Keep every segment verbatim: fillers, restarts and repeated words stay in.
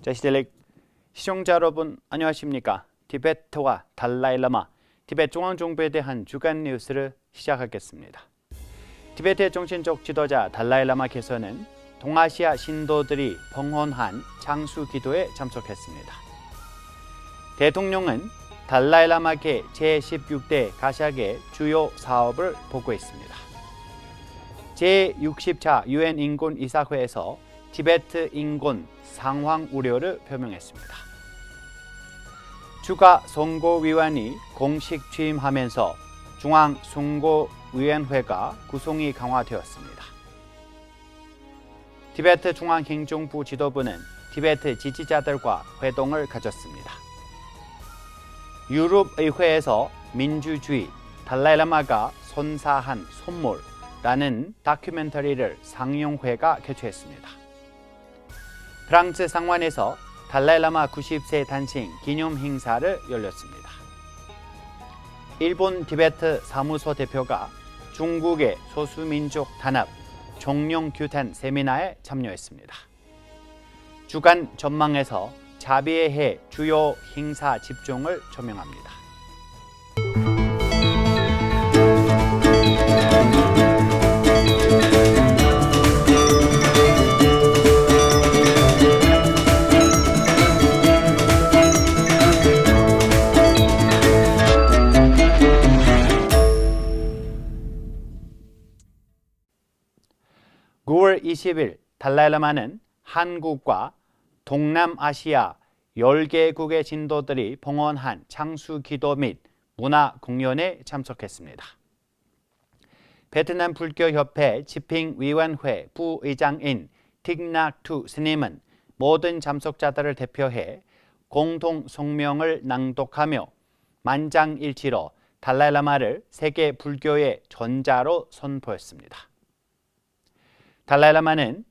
བཀྲ་ཤིས་བདེ་ལེགས། 시청자 여러분, 안녕하십니까? 티베트와 달라일라마, 티베트 중앙정부에 대한 주간 뉴스를 시작하겠습니다. 티베트의 정신적 지도자 달라일라마께서는 동아시아 신도들이 봉헌한 장수 기도에 참석했습니다. 대통령은 달라일라마께 제십육 대 가샥의 주요 사업을 보고했습니다. 제육십차 유엔 인권 이사회에서 티베트 인권 상황 우려를 표명했습니다. 추가 선거위원이 공식 취임하면서 중앙선거위원회가 구성이 강화되었습니다. 티베트 중앙행정부 지도부는 티베트 지지자들과 회동을 가졌습니다. 유럽의회에서 민주주의, 달라일라마가 선사한 선물라는 다큐멘터리를 상영회가 개최했습니다. 프랑스 상원에서 달라일라마 구십세 탄신 기념 행사를 열렸습니다. 일본 티베트 사무소 대표가 중국의 소수민족 단합 정령 규탄 세미나에 참여했습니다. 주간 전망에서 자비의 해 주요 행사 집중을 조명합니다. 9월 20일 달라일라마는 한국과 동남아시아 열 개국의 신도들이 봉헌한 장수 기도 및 문화 공연에 참석했습니다. 베트남 불교협회 집행위원회 부의장인 틱 나 ܬ 스님은 모든 참석자들을 대표해 공동 성명을 낭독하며 만장일치로 달라일라마를 세계 불교의 전자로 선포했습니다. 달라일라마는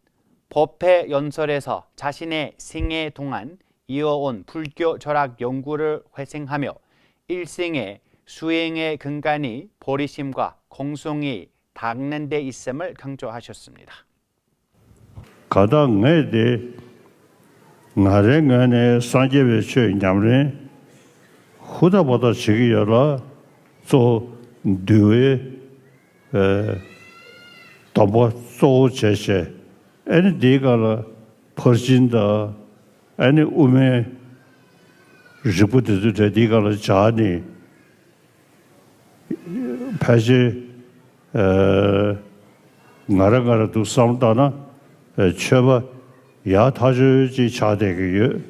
법회 연설에서 자신의 생애 동안 이어온 불교 철학 연구를 회상하며 일생의 수행의 근간이 보리심과 공성이 닿는 데 있음을 강조하셨습니다. གང་ལྟར་ངས་དེ་ང་རའི་ངོས་ནས་སངས་རྒྱས་པའི་ཆོས་ཉམས་ལེན་ཧུར་ཐག་འབད་ཐག་བྱེད་ཀྱི་ཡོད་ལ། གཙོ་བོ་འདུལ་བའི་ཨེ་སྡོམ་པ་གཙོ་བོ་བྱས་བྱས། ཨ་ནི་འདིའི་སྒང་ལ་ཕར་ཕྱིན་དང་ཨ་ནི་དབུ་མའི་རིགས་པ་དེ་ཚོ་འདྲ་འདིའི་སྒང་ལ་སྦྱར་ནས། ཕལ་ཆེར་ཨ་ང་རང་ང་རང་འདུག་བསམ་བློ་བཏང་ན། ཨ་ཆོས་པ་ཡག་ཐག་ཆོད་ཅིག་ཆགས་བསྡད་ཀྱི་ཡོད།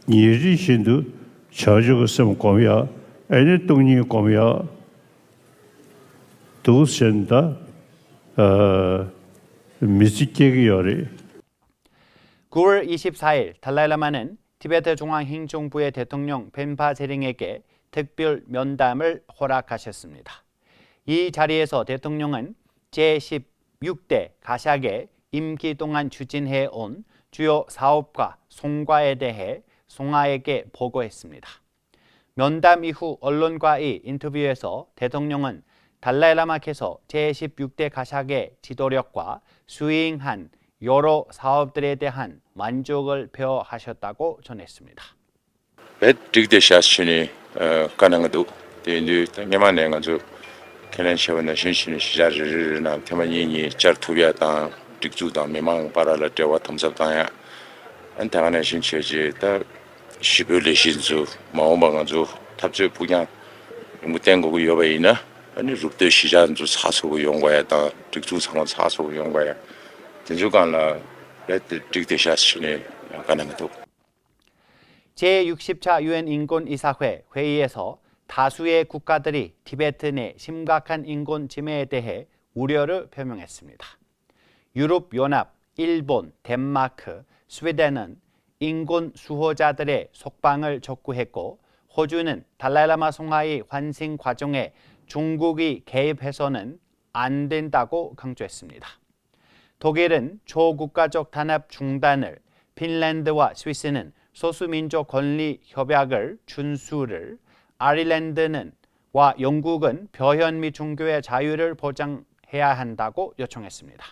ཉིན་རེ་བཞིན་དུ་བྱང་ཆུབ་ཀྱི་སེམས་སྒོམ་ཡག་ཨ་ནི་སྟོང་ཉིད་སྒོམ་ཡག་འདུག་ཟེར་ནས་ད་ཨ་མི་ཚེ་སྐྱེལ་གྱི་ཡོད་རེད། 9월 24일 달라일라마는 티베트 중앙행정부의 대통령 벤파 제링에게 특별 면담을 허락하셨습니다. 이 자리에서 대통령은 제16대 가샥의 임기 동안 추진해 온 주요 사업과 성과에 대해 송하에게 보고했습니다. 면담 이후 언론과의 인터뷰에서 대통령은 달라일라마께서 제16대 가샥의 지도력과 수행한 여러 사업들에 대한 만족을 표하셨다고 전했습니다. བེད་འགྲིག་དེ་ཤ་ཆུ་ནས་བཀའ་གནང་གི་འདུག་དེ་ཡིན་དུས་ད་སྔོན་མ་ནས་ང་ཚོ་ཁས་ལེན་བྱས་པ་ནང་བཞིན་བྱས་ནས་གཞིས་ཆགས་རེ་རེ་རེ་ནང་ཐེངས་མ་གཉིས་གཉིས་བཅར་ཐུབ་ཡ་དང་སྒྲིག་འཛུགས་དང་མི་མང་བར་ལ་འབྲེལ་བ་དམ་ཟབ་བཏང་ཡ། ཨ་ནི་ད་ག་ནང་བཞིན་བྱས་རྗེས་ད་གཞིས་སྤོའི་ལས་གཞི་ཚོ་མ་འོངས་པ་ང་ཚོ་འཐབ་རྩོད་ཕུགས་རྒྱང་རིང་པོ་བསྟན་དགོས་ཀྱི་ཡོད་པ་ཡིན་ན། ཨ་ནི་རུབ་སྟོད་གཞིས་ཆགས་ཚོ་ཚགས་ཚུད་པོ་ཡོང་དགོས་ཡ་དང་སྒྲིག་འཛུགས་ཚང་མ་ཚགས་ཚུད་པོ་ཡོང་དགོས་ཡ། དེ་ཚོའི་སྒང་ལ་རྦད་དེ་འགྲིག་བསྡད་ཤག་ཟེར་ནས་བཀའ་གནང་གི་འདུག 제60차 유엔 인권 이사회 회의에서 다수의 국가들이 티베트 내 심각한 인권 침해에 대해 우려를 표명했습니다. 유럽 연합, 일본, 덴마크, 스웨덴은 인권 수호자들의 석방을 촉구했고, 호주는 달라이라마 성화의 환생 과정에 중국이 개입해서는 안 된다고 강조했습니다. 독일은 초국가적 탄압 중단을, 핀란드와 스위스는 소수민족 권리 협약을 준수를, 아일랜드는 와 영국은 표현 및 종교의 자유를 보장해야 한다고 요청했습니다.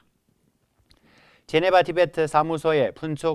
제네바 티베트 사무소의 분 속 톱ܕܠ은 성명에서 ܬܘܪܟ ܒܠܕܢ ܘܢܕܪ ܓܘ ܓܘܡ ܓܘܢ ܣܡܢ ܕܘܪ ܟܝ ܬܗܝ ܐܝ ܟܝ ܓܘ ܓܘ ܓܘܡ ܟܘ ܟܐ ܢܘܢܐ ܟܘܢ ܦܘ ܟܝ ܐܝ ܕܝ ܗܢ ܒܘ ܒܘܟ ܬܘܪܟ ܪܝܢ ܓܝܢ ܗܘܢ ܟܪ ܕܘܪ ܟܝ ܪܝܢ ܦܘ ܟܝ ܐܝ ܡܘܢ ܣܐ ܕܠܝ ܠܡܐ ܣܘܢ ܗܐ ܣܝܢ ܫܝܢ ܢܘܪܐ ܠܘ ܟܝ ܦܘ ܗܢ ܟܐ ܣܘ ܟܘܟ ܕܝ ܗܘܐ ܦܠܟܘܢ ܣܘܪܝܘܟ ܦܠܟܘܢ ܣܘ ܗܝ ܗܝ ܟܝ ܦܘ ܬܝܢ ܝܢܐ ܣܒܢ ܟܘ ܣܢ ܬܪܝ ܣܩܘܢ ܐܘܢ ܓܦ ܗܡܝܘ ܬܒܬ ܟܘܢ ܦܢ ܐܝ ܗܢ ܒܝ ܕܝ ܗܢ ܟܝܢ ܓܦ ܗܢ ܟܘܟ ܟܝ ܟܘ ܣܐ ܪܐ ܝܘ ܟܘܢ ܗܣ ܡܢ ܕ ܫܝ ܘܪ ܐܝ ܪܝ ܢܢ ܣܐ ܟܝ ܕܘܢ ܟܐ ܟܝ ܪܝܢ ܝܘ ܕܘܢ ܝ ܬܒܬ ܐܝ ܕܝ ܒܘ ܒ ܩܘܢ ܝܐ ܫܝ ܘܢ ܡܘ ܐܦ ܐ ܣܘ ܟܘ ܟܐ ܣܘܢ ܓܘ ܒܝ ܘܢ ܪܘ ܟܝ ܡ ܣܘܢ ܣܘ ܪܐ ܗܣ ܡܢ ܕ ܐܝ ܟܝ ܪܝ ܐܢ ܬܒܬ ܟܘܢ ܗܘܢ ܗܝܢ ܟܘܢ ܦܘܝ ܐ ܟܘ ܝܘ ܟܝ ܕܘ ܟܐ ܬܪܝ ܟܝ ܡ ܣܘ ܟܝ ܟܝ ܡ ܪ ܟܘ ܟܐ ܗܣ ܡܢ ܕ ܢܢ ܣܐ ܟܝ ܕܘܢ ܟܐ ܟܝ ܪܝܢ ܝܘ ܕܘܢ ܝܢ ܝ ܟܝܢ ܝ ܫܝ ܘ ܝܘܢ ܕܝ ܬܘܢ ܠܝܘܢ ܣܘܢ ܓܘ ܗܘܐ ܟܘܢ ܣܘܢ ܪ ܘܢ ܠܝܘ ܬܝ ܠ ܕ ܟܐ ܟܝ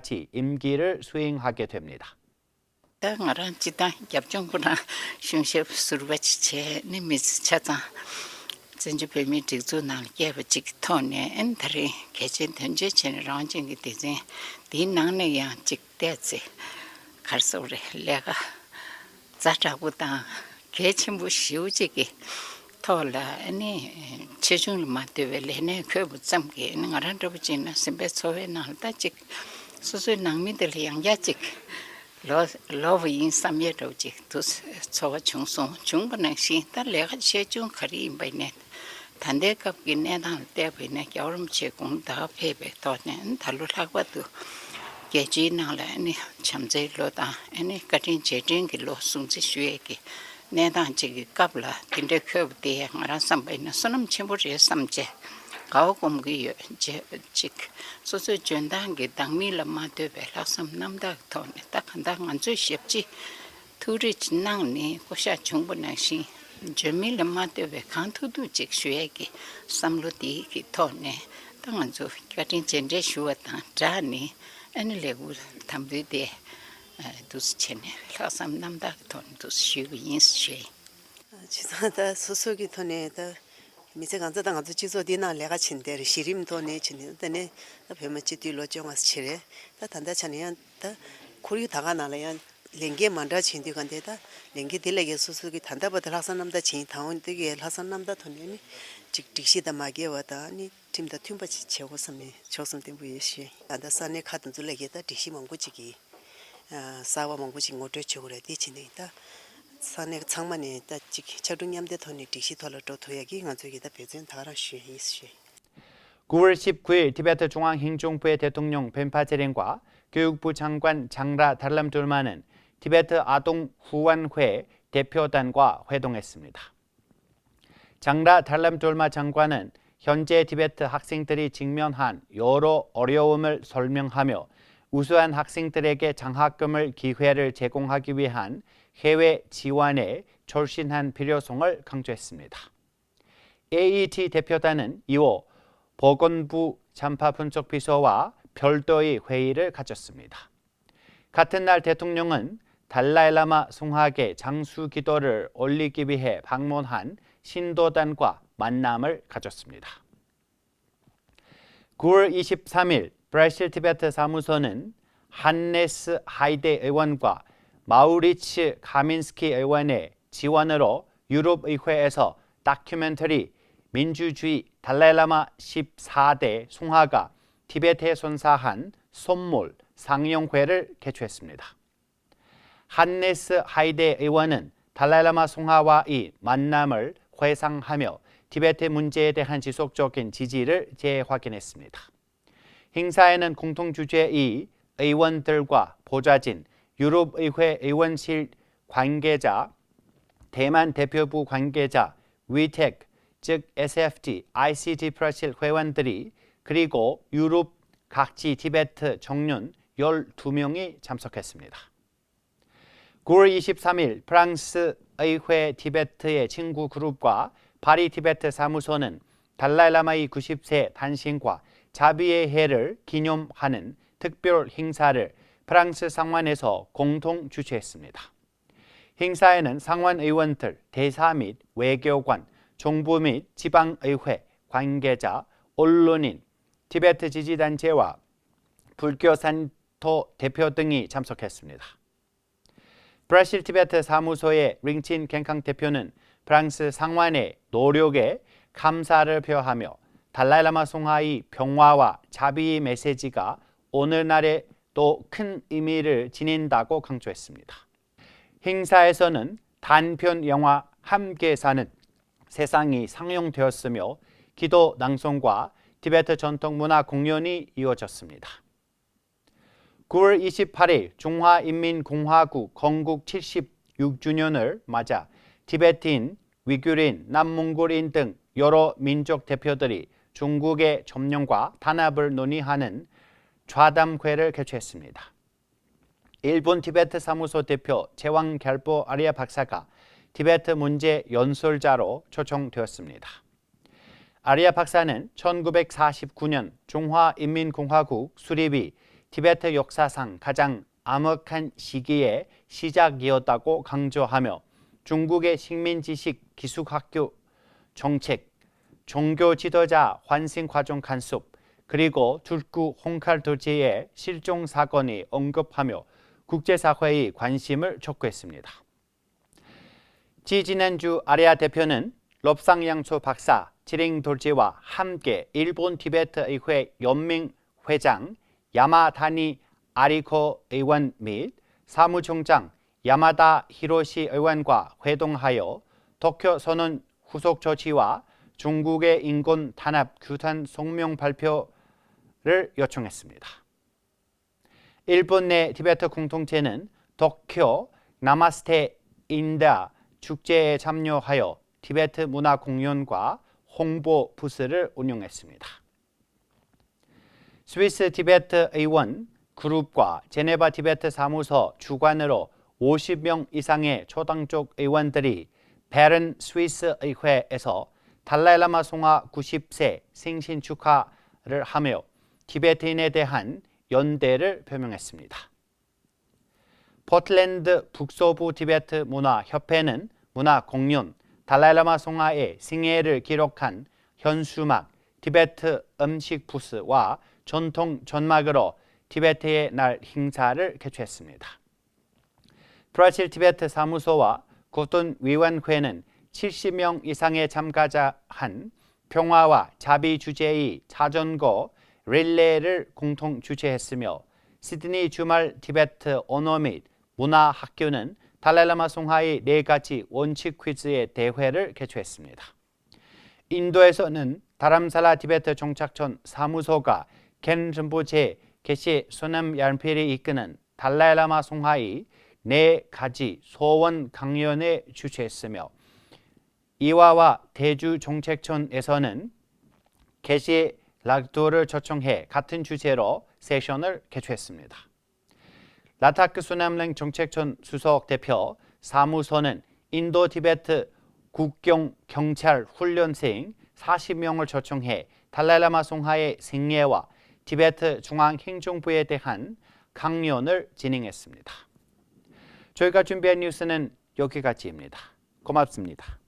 ܐܡ ܓܝ ܪ ܣܘ ܝܢ ܗ ܟܝ ܬܘ ܡܢ ܕ ད་ང་རང་སྤྱི་བཏང་རྒྱབ་ལྗོངས་ཁོ་རང་གཞུང་ཞབས་ཟུར་པ་ཅིག་བྱས་ནས་མི་ཚེ་ཆ་ཚང་བཙན་བྱོལ་བོད་མིའི་སྒྲིག་འཛུགས་ནང་ལ་བསྐྱལ་བ་ཅིག་གི་ཐོག་ནས་ཨེ་ནི་ད་རིང་གལ་ཆེན་དོན་ཆེན་བྱས་ནས་རང་དབང་ཅན་གྱི་སྡེ་ཚན་འདིའི་ནང་ནས་ཡང་ཅིག་བལྟས་ཚེ་ག་རེ་ཟེར་དགོས་རེད། ལས་ཀ་ཛ་དྲག་པོ་དང་གལ་ཆེན་པོ་ཞེ་པོ་ཅིག་གི་ཐོག་ལ་ཨ་ནི་ཆེ་ཆུང་ལ་མ་ལྟོས་པའི་ལས་གནས་འཁྱོལ་བ་ཙམ་གྱིས་ཨ་ནི་ང་རང་འདྲ་པོ་ཅིག་ན་སེམས་པའི་ཚོར་བའི་ནང་ལ་ད་ཅིག་སོ་སོའི་ནང་མི་དེ་ལ་ཡང་བསྐྱར་ཅིག་ལོ་ལོ་བ་ཡིན་བསམ་ཡས་འདྲ་པོ་ཅིག་དུ་ཚོར་བ་བྱུང་སོང་། བྱུང་བ་ནང་བཞིན་ད་ལས་ཀ་ཆེ་ཆུང་ག་རེ་ཡིན་པ་ཡིན་ནའི་ད་ལྟའི་སྐབས་ཀྱི་གནས་སྟངས་ལ་བལྟས་པ་ཡིན་ན་རྒྱལ་བ་རིན་པོ་ཆེ་དགུང་ཟླ་བ་ཕེབས་པའི་ཐོག་ནས་ད་ལོ་ལྷག་པར་དུ་རྒྱལ་སྤྱིའི་ནང་ལ་ཨ་ནི་བྱམས་བརྩེའི་ལོ་དང་ཨ་ནི་བཀའ་དྲིན་རྗེས་དྲན་གྱི་ལོ་སྲུང་བརྩི་ཞུ་ཡས་ཀྱི་གནས་སྟངས་ཅིག་གི་སྐབས་ལ་དེ་འདྲའི་འཁོད་པ་དེ་ང་རང་བསམ་པ་ཡིན་ན་བསོད་ནམས་ཆེན་པོ་རེད་བསམ་བྱས་དགའ་བ་སྒོམ་གྱི་ཡོད། བྱས་ཅིག་སོ་སོའི་འཇོན་ཐང་གི་འདང་མིན་ལ་མ་ལྟོས་པའི་ལྷག་བསམ་རྣམ་དག་གི་ཐོག་ནས་ད་གང་ལྟར་ང་ཚོས་ཞབས་ཕྱི་ཐུགས་རེ་གནང་ནས་བསྐོ་བཞག་བྱུང་བ་ནང་བཞིན་འཇོན་མིན་ལ་མ་ལྟོས་པའི་གང་ཐུབ་ཐུབ་ཅིག་ཞུ་ཡས་ཀྱི་བསམ་བློ་དེ་གི་ཐོག་ནས་ད་ང་ཚོ་བཀའ་དྲིན་རྗེས་དྲན་ཞུ་བ་དང་སྦྲགས་ནས་ཨ་ནི་ལས་འགུལ་དམ་འབུལ་དེ་འདུག་སེ་བྱས་ནས་ལྷག་བསམ་རྣམ་དག་གི་ཐོག་ནས་འདུག་སེ་ཞུས་པ་ཡིན་ཞུ་ཡིན། བྱས་ཙང་ད་སོ་སོ་གི་ཐོག་ནས་ད་མི་ཚེ་གང་ཚ་ད་ང་ཚོ་སྤྱི་ཚོགས་འདི་ནང་ལས་ཀ་བྱེད་དེ་རེད། གཞི་རིམ་ཐོག་ནས་བྱེད་དེ་ད་ནས་ད་བོད་མི་སྤྱི་འཐུས་ལོ་བཅོ་ལྔ་ཙམ་བྱས་རེད། ད་ད་ལྟ་ཆ་ནས་ཡང་ད་ཁོར་ཡུག་ད་ག་ནང་ལ་ཡང་ལས་འགན་མ་འདྲ་བྱེད་དུས་ག་འདི་ད་ལས་འགན་འདི་ལས་ཀའི་སོ་སོ་གི་ད་ལྟ་བར་དུ་ལྷག་བསམ་རྣམ་དག་བྱེད་ཡིན། ད་འོང་འདི་གའི་ལྷག་བསམ་རྣམ་དག་ཐོག་ནས་ནི་ཅིག་སྒྲིག་གཞི་དང་མ་འགལ་བ་དང་ནི་ཁྲིམས་དང་མཐུན་པ་ཅིག་བྱེད་དགོས་བསམ་ནས་ཕྱོགས་བསམ་བརྟན་པོ་ཡོད་ཞུ་ཡིན། ད་ལྟ་ས་གནས་ཁག་དེ་ཚོ་ལས་ཀའི་ད་སྒྲིག་གཞི་མང་པོ་ཅིག་གི་གསར་བ་མང་པོ་ཞིག་ངོ་སྤྲོད་བྱེད་དགོས་རེད། དེ་བྱས་ནས་ད་ས་གནས་ཚང་མ་ནས་ད་ཅིག་ཕྱར་གྲུ་མཉམ་འདེགས་ཐོག་ནས་སྒྲིག་གཞི་ཐོག་ལ་འགྲོ་ཐུབ་ཡག་གི་ང་ཚོ་གི་ད་འབད་བརྩོན་ད་ག་རང་ཞུ་ཡ་ཡིན་ཞུ། སྐུ་ཕོ་ཤིབ་ཁུའི་ཐི་བེ་ཐི་ཀྲུང་དབྱང་ཧིན་ཅུང་པུའི་དེ་ཐུང་ཉུང་ཕེན་ཕ་ཚེ་རིང་བ་ཀེའུ་པུ་ཆང་ཀོན་ཆང་ར་ཐར་ལམ་ཀྲོལ་མ་ནན་ཐི་བེ་ཐི་ཨ་ཏུང་ཧུ་ཝན་ཧུའེ་དེ་ཕིའོ་ཏན་ཀ་ཧུའེ་ཏུང་ཨེ་སི་མི་ད། ཆང་ར་ཐར་ལམ་ཀྲོལ་མ་ཆང་ཀོན་ནན་ཤོན་ཅེ་ཐི་བེ་ཐི་ཧག་སིང་ཏི་རི་ཅིང་མྱོན་ཧན་ཡོ་རོ་ཨོ་རི་ཡོ་བོ་མིལ་སོལ་མྱོང་ཧ་མྱོ་ཨུ་སུ་ཨན་ཧག་སིང་ཏི་རེ་ཀེ་ཆང་ཧག་ཀི་མིར་ཁི་ཧུའེ་རི་ཆེ་ཀོང་ཧ་ཀི་བི་ཧན་ཧེ་ཝེ་ཆི་ཝ་ནེ་ཆོར་ཤིན་ཧན་ཕི་རིོ་སོང་ངར་ཁང་ཆོས་སི་མི་ད། ཨེ་ཨི་ཐི་དེ་ཕིའོ་ཏན་ནན་ཡི་བོ་བོ་ཀོན་པུ་ཆམ་ཕ་ཕུན་ཚོགས་ཕི་སོ་བ་ཕྱོལ་ཏོ་ཡི་ཧུའེ་ཡི་རི་ཁ་ཆོས་སི་མི་ད། ཁ་ཐི་ནར་དེ་ཐུང་ཉུང་ངན་ཐལ་ལའི་བླ་མ་སུང་ཧ་ཀེ་ཆང་སུ་ཀི་ཏོ་རིར་ཨོ་ལི་ཀི་བི་ཧེ་ཕང་མོན་ཧན་ཤིན་ཏོ་ཏན་ཀ་མན་ན་མར་ཁ་ཆོས་སི་མི་ད། ཁུར་ཡི་ཤིབ་ས་མིར་བར་ཤིལ་ཐི་བེ་ཐི་ས་མུ་སོ་ནན་ཧན་ནེ་སི་ཧའི་ཏེ་ཨེ་ཝན་ཀ་མའུ་རི་ཆི་ཁ་མིན་སི་ཁི་ཨེ་ཝན་ནེ་ཆི་ཝ་ནེ་རོ་ཡུ་རོབ་ཨི་ཧུའེ་ཨེ་སོ་ཌོ་ཀུ་མེན་ཐ་རི་མིན་ཇུ་ཇུའི་ཐལ་ལའི་བླ་མ་ཤིབ་ས་ཏེ་སུང་ཧ་ཀ་ཐི་བེ་ཐེ་སོན་ས་ཧན་སོམ་མོལ་སང་ཡོང་ཧུའེ་རིར་ཁེ་ཆོས་སི་མི་ད། ཧན་ནེ་སི་ཧའི་ཏེ་ཨི་ཝ་ནན་ཐ་ལའི་བླ་མ་སུང་ཧ་བ་ཨི་མན་ན་མར་ཧུའེ་སང་ཧ་མྱོ་ཐི་བེ་ཐེ་མུན་ཅེ་ཏེ་ཧན་ཅི་སོག་ཅོག་གིན་ཅི་ཅི་རིར་ཅེ་ཧ་ཀེ་ནེ་སི་མི་ད། ཧིང་ས་ཨེ་ནན་ཁོང་ཐོང་ཅུ་ཅེ་ཨི་ཨི་ཝན་ཏིར་ཀ་ཕོ་ཅ་ཅིན་ཡུ་རོབ་ཨི་ཧུའེ་ཨི་ཝན་ཤིལ་ཁོན་ཀེ་ཅ་ཐེ་མན་ཐེ་ཕྱོ་པུ་ཁོན་ཀེ་ཅ་ཝི་ཐེག་ཅིག་ཨེ་སི་ཨེཕ་ཊི་ཨའི་སི་ཊི་པྲ་ཤིལ་ཧུའེ་ཝན་ཏི་རི་ཁི་རི་ཀོ་ཡུ་རོབ་ཁག་ཅི་ཐི་བེ་ཐི་ཆོང་ཉོན་ཡོལ་ཐུ་མྱོང་ངི་ཆམ་སོ་ཁེ་སི་མི་ད། གུར་ཡི་ཤིབ་ས་མིར་ཕ་རང་སི་ཨི་ཧུའེ་ཐི་བེ་ཐི་ཡེ་ཆིང་གུ་ཁུ་རུབ་ཀ་ཕ་རི་ཐི་བེ་ཐི་ས་མུ་སོ་ནན་ཐལ་ལའི་བླ་མ་ཡི་ཀུ་ཤིབ་སེ་ཐན་ཤིང་ཀ་ཆ་བི་ཡེ་ཧེ་རིར་ཁི་ཉོམ་ཧ་ནན་ཐིག་པིར་ཧིང་ས་རིར་ཕ་རང་སི་སང་ཝན་ཨེ་སོ་གོང་ཐོང་ཆུ་ཆེ་སི་མི་ད། ཧིང་ས་ཨེ་ནན་སང་ཝན་ཨི་ཝན་ཐིར་ཐེ་ས་མིད་ཝེ་ཀེའོ་ཀོན་ཆོང་པུ་མིད་ཅི་པང་ཨི་ཧུའེ་ཁོན་ཀེ་ཅ་ 언론인, 티베트 지지단체와 불교 산도 대표 등이 참석했습니다. 브라질 티베트 사무소의 링친 겐캉 대표는 프랑스 상원의 노력에 감사를 표하며, 달라이라마 성화의 평화와 자비의 메시지가 오늘날에 또 큰 의미를 지닌다고 강조했습니다. 행사에서는 단편 영화 함께 사는 세상이 상영되었으며, 기도 낭송과 티베트 전통 문화 공연이 이어졌습니다. 구월 이십팔 일 중화인민공화국 건국 칠십육 주년을 맞아, 티베트인, 위구르인, 남몽골인 등 여러 민족 대표들이 중국의 점령과 단합을 논의하는 좌담회를 개최했습니다. 일본 티베트 사무소 대표 제왕 결포 아리아 박사가 티베트 문제 연설자로 초청되었습니다. 아리아 박사는 천구백사십구 년 중화인민공화국 수립이 티베트 역사상 가장 암흑한 시기의 시작이었다고 강조하며, 중국의 식민지식 기숙학교 정책, 종교 지도자 환신 과정 간섭, 그리고 툴쿠 ܗܘܢ ܟܪ 도지의 실종 사건이 언급하며, 국제사회의 관심을 촉구했습니다. 지지난주 아리아 대표는 롭상양초 박사, 지링 도지와 함께 일본 티베트 의회 연맹 회장 야마다니 아리코 의원 및 사무총장 야마다 히로시 의원과 회동하여 도쿄 선언 후속 조치와 중국의 인권 탄압 규탄 성명 발표를 요청했습니다. 일본 내 티베트 공동체는 도쿄 나마스테 인다 축제에 참여하여, 티베트 문화 공연과 홍보 부스를 운영했습니다. 스위스 티베트 의원 그룹과 제네바 티베트 사무소 주관으로 오십 명 이상의 초당적 의원들이 베른 스위스 의회에서 달라이라마 성화 구십 세 생신 축하를 하며, 티베트인에 대한 연대를 표명했습니다. 포틀랜드 북서부 티베트 문화협회는 문화 공연, 달라이라마 성화의 생애를 기록한 현수막, 티베트 음식 부스와 전통 전막으로 티베트의 날 행사를 개최했습니다. 브라질 티베트 사무소와 교통위원회는 칠십 명 이상의 참가자 한 평화와 자비 주제의 자전거 릴레이를 공동 주최했으며, 시드니 주말 티베트 언어 및 문화 학교는 달라이라마 성화의 네 가지 원칙 퀴즈의 대회를 개최했습니다. 인도에서는 다람살라 티베트 정착촌 사무소가 ܓܢ 린포체, ܓܫܐ ܣܘܢܡ ܝܢܦܝܪܝ 이ܩܢ 달라이라마 성화의 네 가지 소원 강연에 주최했으며, 이화와 대주 정착촌에서는 ܓܫܐ ܠܟܬܘܪ ܘܪ ܫܘܫܘܢ ܗܐ ܟܬܢ ܫܘܫܐ ܪܘ ܣܫܘܢ ܪܘ ܟܬܘ ܗܣܡܢ ܕܐ ܠܐ ܬܟ ܣܘܢܡ ܠܢ ܓܘܢ ܟܟܘܢ ܣܘܣܘܟ ܕܦܝܘ ܣܡܘܣܘܢ ܢ ܝܢ ܕܘ ܬܝܒܬ ܟܘܟܝܘܢ ܟܘܢ ܟܪ ܗܘܠܝܘܢ ܣܝܢ ܣܫܝ ܡܝܘܢ ܪܘ ܟܘܟܘܢ ܗܐ ܬܠܝ ܠܐ ܡܐ ܣܘܢ ܗܐ ܝܐ ܣܝܢ ܝܐ ܘܐ ܬܝܒܬ ܟܘܢ ܗܢ ܟܘܢ ܟܘܢ ܒܘܝܐ ܕܗܢ ܟܘܢ ܝܘܢ ܪܘ ܓܝܢ ܝܢ ܗܣܡܢ ܕܐ ܓܘ ܟܐ ܟܘܢ ܒܝܐ ܢܝܘܣ ܢ ܝܘܟ ܟܐ ܟܐ ܟܝ ܡܢ ܕܐ ܟܘܡ ܐܦ ܣܡܢ ܕܐ